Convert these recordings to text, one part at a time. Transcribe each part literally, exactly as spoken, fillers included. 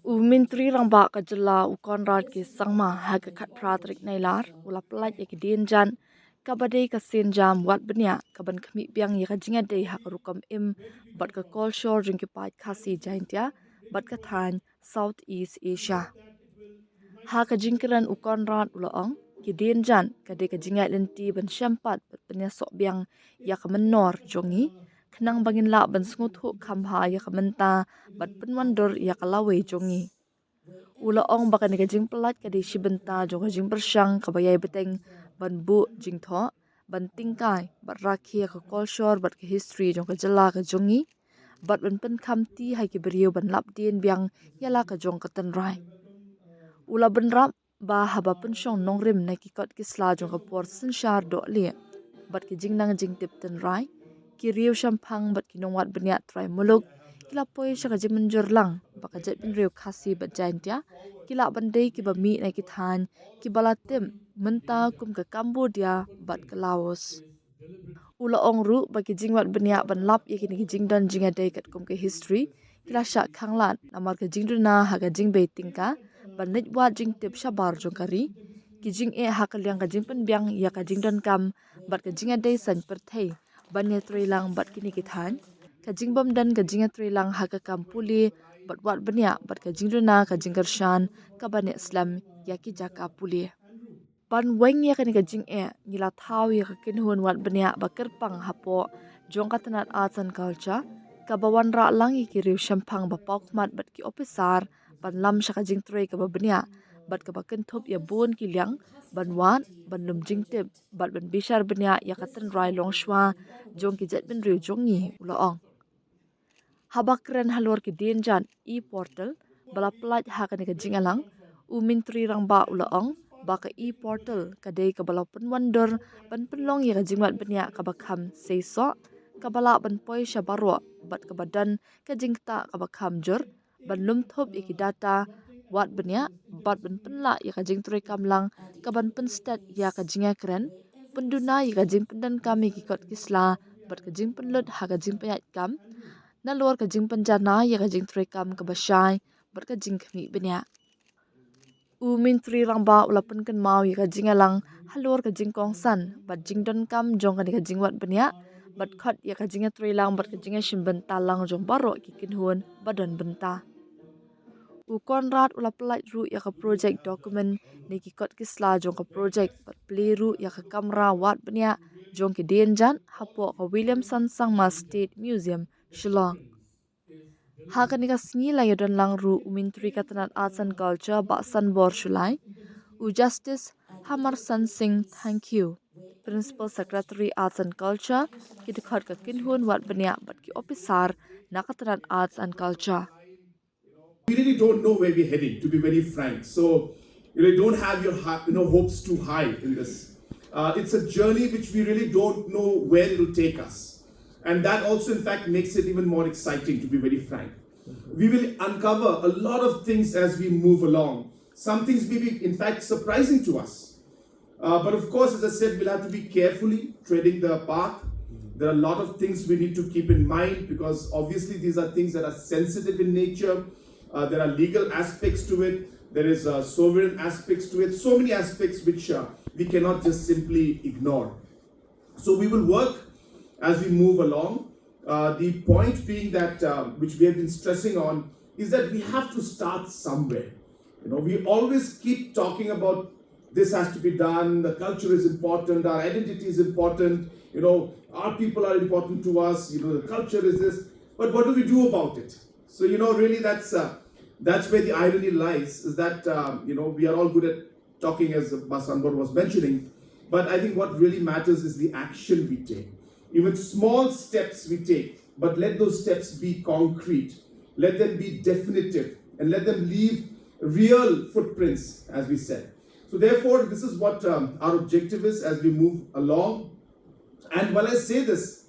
U Myntri Rangbah ka jylla u Conrad K Sangma ha ka khatphra tarik Nailar u la pyllait ïa ki dienjat kaba dei ka sienjam wad bniah kaban khmih biang ïa ka jingïadei ha ka rukom im bad ka kolshor jong ki paid Khasi Jaintia bad ka thaiñ South East Asia. Ha ka jingkren u Conrad u la ong, ki dienjat ka dei ka jingïaid lynti ban shem pat bad pynïasoh biang ïa ka mynnor jong ngi, khnang ba ngin lah ban sngewthuh kham bha ïa ka mynta bad pynwandur ïa ka lawei jong ngi. U la ong ba kane ka jingpyllait ka dei shi bynta jong ka jingpyrshang kaba ïai bteng ban buh jingthoh, ban tyngkai bad rakhe ïa ka kolshor bad ka history jong ka jylla ka jong ngi, bad ban pynkhamti ha ki briew ban lap dien biang ïa la ka jong ka tynrai. U la bynrap ba haba pynshong nongrim na ki kot ki sla jong ka por synshar dohlieh bad ki jingnang jingtip tynrai, ki riew shemphang bad ki nongwad bniah trai muluk ki la poi sha ka jingmynjur lang ba ka jaitbynriew Khasi bad Jaintia ki lah ban dei kiba mih na ki thaiñ kiba la tip mynta kum ka Cambodia bad ka Laos. U la ong ruh ba ki jingwad bniah ban lap ïa kine ki jingdon jingïadei katkum ka history ki la shah khanglad namar ka jingduna ha ka jingbei tyngka ban leit wad jingtip shabar jong ka ri, ki jingeh ha ka liang ka jingpynbiang ïa ka jingdonkam bad ka jingïadei saiñ pyrthei ban ïatreilang bad kine ki thaiñ, ka jingbymdon ka jingïatreilang ha ka kam pule bad wad bniah bad ka jingduna ka jingkyrshan kaba neh slem ïa ki jaka pule. Ban weng ïa kane ka jingeh, ngi la thaw ïa ka kynhun wad bniah ba kyrpang hapoh jong ka tnat Arts and Culture, kaba wanrah lang ïa ki riew shemphang ba paw khmat bad ki ophisar ban lam sha ka jingtrei kaba bniah bad kaba kynthup ïa bun ki liang ban wad, ban lum jingtip bad ban bishar bniah ïa ka tynrai longshuwa jong ki jaitbynriew jong ngi, u la ong. Haba kren halor ki dienjat e-portal ba la pyllait ha kane ka jingïalang, u Myntri Rangbah u la ong ba ka e-portal ka dei kaba la pynwandur ban pynlong ïa ka jingwad bniah kaba kham seisoh, kaba lah ban poi sha baroh bad kaba don ka jingktah kaba kham jur ban lum thup ïa ki data wad bniah bad ban pynlah ïa ka jingtrei kam lang kaban pynstet ïa ka jingïakren, pynduna ïa ka jingpyndonkam ïa ki kot ki sla bad ka jingpynlut ha ka jingpynïaid kam nalor ka jingpynjanai ïa ka jingtrei kam kaba shai bad ka jingkhmih bniah. U Myntri Rangbah u la pynkynmaw ïa ka jingïalang halor ka jingkongsan bad jingdonkam jong kane ka jingwad bniah bad khot ïa ka jingïatreilang bad ka jingïashim bynta lang jong baroh ki kynhun ba don bynta. U Conrad u la pyllait ruh ïa ka project document ne ki kot ki sla jong ka project bad plie ruh ïa ka kamra wad bniah jong ki dienjat hapoh ka Williamson Sangma State Museum, Shillong. Ha kane ka sngi la ïadon lang ruh u Myntri ka tnat Arts and Culture Bah Sanbor Shullai, u Justice Hamarsan Singh Thangkhiew, Principal Secretary Arts and Culture, ki dkhot ka kynhun wad bniah bad ki ophisar na ka tnat Arts and Culture. We really don't know where we're heading, to be very frank. So, you know, don't have your, you know, hopes too high in this. Uh, it's a journey which we really don't know where it will take us. And that also, in fact, makes it even more exciting, to be very frank. We will uncover a lot of things as we move along. Some things may be, in fact, surprising to us. Uh, but of course, as I said, we'll have to be carefully treading the path. There are a lot of things we need to keep in mind because obviously these are things that are sensitive in nature. Uh, there are legal aspects to it. There is uh, sovereign aspects to it. So many aspects which uh, we cannot just simply ignore. So we will work as we move along. Uh, the point being that uh, which we have been stressing on is that we have to start somewhere. You know, we always keep talking about this has to be done, the culture is important, our identity is important, you know, our people are important to us, you know, the culture is this. But what do we do about it? So, you know, really that's uh, that's where the irony lies, is that uh, you know, we are all good at talking, as Bah Sanbor was mentioning, but I think what really matters is the action we take. Even small steps we take, but let those steps be concrete, let them be definitive, and let them leave real footprints, as we said. So therefore, this is what um, our objective is as we move along. And while I say this,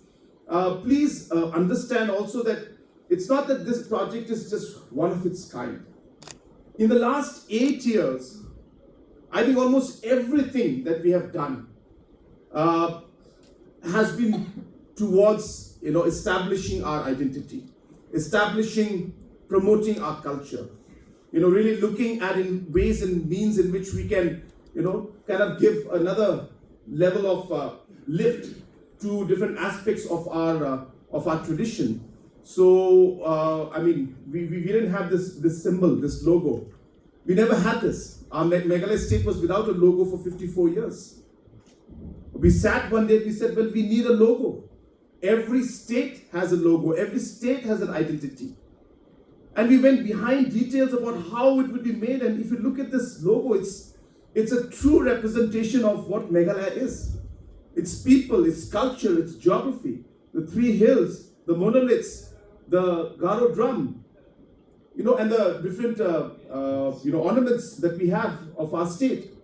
uh, please uh, understand also that it's not that this project is just one of its kind. In the last eight years, I think almost everything that we have done uh, has been towards, you know, establishing our identity, establishing, promoting our culture. you know, really looking at in ways and means in which we can, you know, kind of give another level of uh, lift to different aspects of our uh, of our tradition. So uh, I mean, we, we didn't have this this symbol, this logo. We never had this. Our Meghalaya state was without a logo for fifty-four years. We sat one day, we said, well, we need a logo. Every state has a logo, every state has an identity. And we went behind details about how it would be made. And if you look at this logo, it's it's a true representation of what Meghalaya is. Its people, its culture, its geography, the three hills, the monoliths, the Garo drum, you know, and the different uh, uh, you know, ornaments that we have of our state.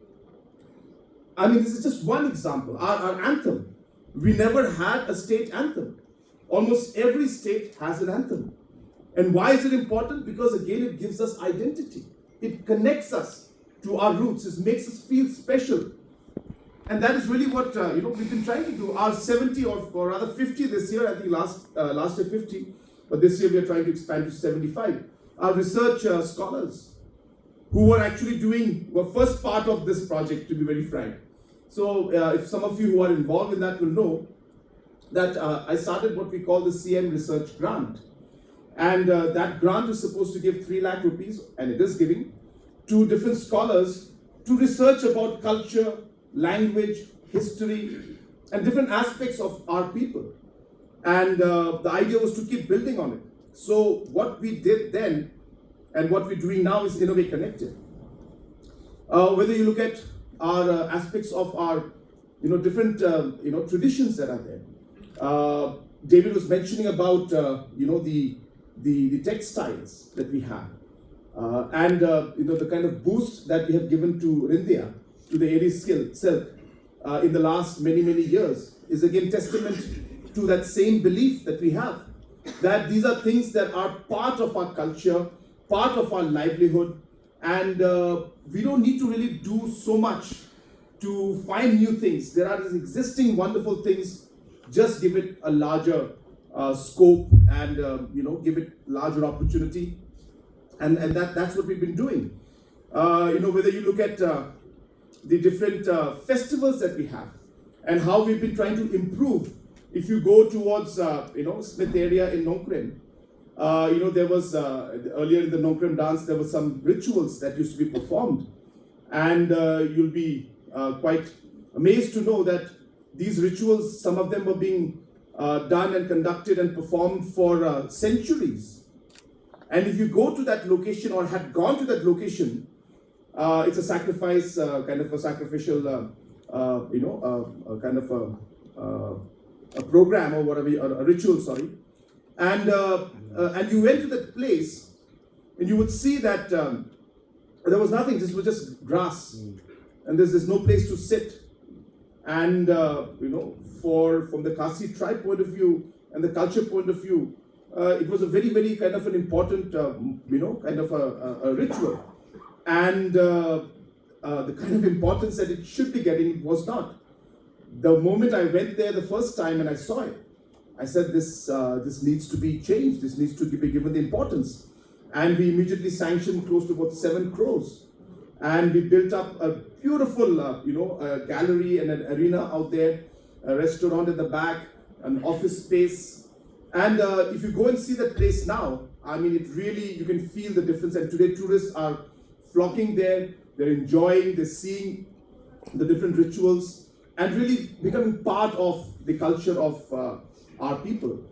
I mean, this is just one example. Our, our anthem. We never had a state anthem. Almost every state has an anthem. And why is it important? Because again, it gives us identity. It connects us to our roots. It makes us feel special. And that is really what uh, you know, we've been trying to do. Our seventy or, or rather fifty this year, I think last uh, last year fifty, but this year we are trying to expand to seventy-five. Our research uh, scholars who were actually doing, were first part of this project, to be very frank. So uh, if some of you who are involved in that will know that uh, I started what we call the C M Research Grant. And uh, that grant is supposed to give three lakh rupees, and it is giving, to different scholars to research about culture, language, history, and different aspects of our people. And uh, the idea was to keep building on it. So what we did then and what we're doing now is in a way connected. Uh, whether you look at our uh, aspects of our, you know, different uh, you know, traditions that are there. Uh, David was mentioning about uh, you know, the, the the textiles that we have, uh, and uh, you know, the kind of boost that we have given to Rindia, to the Eri skill silk, uh, in the last many many years is again testament to that same belief that we have, that these are things that are part of our culture, part of our livelihood, and uh, we don't need to really do so much to find new things. There are these existing wonderful things. Just give it a larger uh, scope and uh, you know, give it larger opportunity, and and that that's what we've been doing. Uh, you know, whether you look at uh, the different uh, festivals that we have and how we've been trying to improve. If you go towards uh, you know, Smith area in Nongkrem, uh, you know, there was uh, earlier in the Nongkrem dance, there were some rituals that used to be performed, and uh, you'll be uh, quite amazed to know that these rituals, some of them were being uh, done and conducted and performed for uh, centuries. And if you go to that location or had gone to that location, uh, it's a sacrifice, uh, kind of a sacrificial, uh, uh, you know, uh, a kind of a, uh, a program or whatever, a, a ritual, sorry. And uh, uh, and you went to that place, and you would see that um, there was nothing. This was just grass, and there's, there's no place to sit. And uh, you know, for, from the Khasi tribe point of view and the culture point of view, uh, it was a very, very kind of an important, uh, you know, kind of a, a, a ritual. And uh, uh, the kind of importance that it should be getting, it was not. The moment I went there the first time and I saw it, I said, this uh, this needs to be changed. This needs to be given the importance. And we immediately sanctioned close to about seven crores. And we built up a beautiful, uh, you know, uh, gallery and an arena out there, a restaurant at the back, an office space. And uh, if you go and see that place now, I mean, it really, you can feel the difference. And today, tourists are flocking there. They're enjoying, they're seeing the different rituals and really becoming part of the culture of uh, our people.